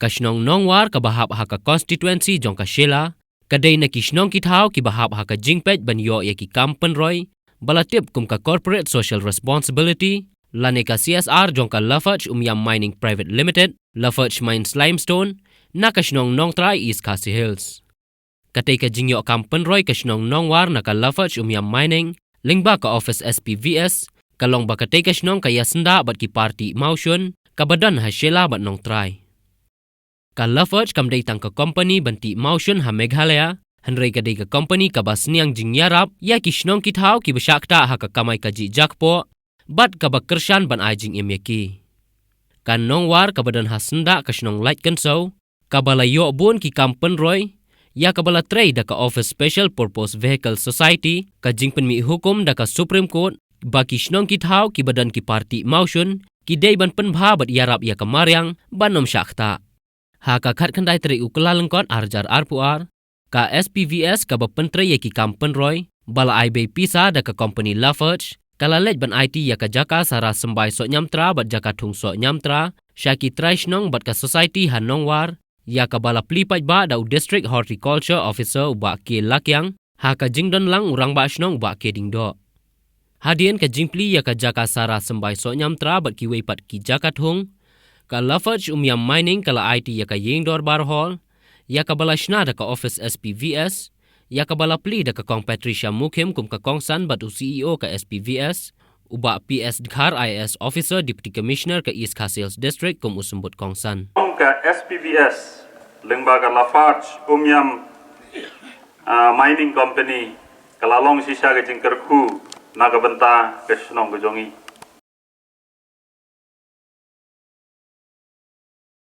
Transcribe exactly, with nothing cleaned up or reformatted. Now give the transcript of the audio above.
Ka shnong Nongwar kaba hap ha ka constituency jong ka Shella, ka dei na ki shnong ki thaw kiba hap ha ka jingpeit ban ïoh ïa ki kam pynroi ba la tip kum ka Corporate Social Responsibility lane ka C S R jong ka Lafarge Umiam Mining Private Limited, Lafarge Mines Limestone, na ka shnong Nongtrai, East Khasi Hills. Katei ka jingïoh kam pynroi ka shnong Nongwar na ka Lafarge Umiam Mining lyngba ka office S P V S, ka long ba katei ka shnong ka ïasyndah bad ki parti mawshun kaba don ha Shella bad Nongtrai. Ka Lafarge kam dei tang ka kompani ban tih mawshun ha Meghalaya, hynrei ka dei ka kompani kaba sniang jingïarap ïa ki shnong ki thaw kiba shah ktah ha ka kamai kajih jakpoh bad kaba kyrshan ban ai jingim ïa ki. Ka Nongwar kaba don ha syndah ka shnong Laitkynsew, kaba la ïoh bun ki kam pynroi, ïa kaba la trei da ka Office Special Purpose Vehicle Society, ka jingpynmih hukum da ka Supreme Court ba ki shnong ki thaw kiba don ki parti mawshun ki dei ban pynbha bad ïarap ïa ka mariang ban ym shah ktah. Ha ka khatkhyndai tarik u Kyllalyngkot arhajar arphew ar, ka S P V S kaba pyntrei ïa ki kam pynroi ba la ai bei pisa da ka kompani Lafarge, ka la leit ban aiti ïa ka jaka sara symbai Sohniamtra bad jaka thung Sohniamtra sha ki trai shnong bad ka society ha Nongwar, ïa kaba la plie paidbah da u District Horticulture Officer u Bah K Lakiang, ha ka jingdon lang u Rangbah Shnong u Bah K Diengdoh. Hadien ka jingplie ïa ka jaka sara symbai Sohniamtra bad kiwei pat ki jaka thung, ka Lafarge Umiam Mining ka la aiti ïa ka Ïing Dorbar Hall, ïa kaba la shna da ka Office S P V S, ïa kaba la plie da ka Kong Patricia Mukhim kum ka kongsan bad u C E O ka S P V S, u Bah P S Dkhar, I A S Officer, Deputy Commissioner ka East Khasi Hills District, kum u symbud kongsan. Ka S P V S lyngba ka Lafarge Umiam, ah, Mining Company ka la long shisha ka jingkyrkhu na ka bynta ka shnong ka jong i.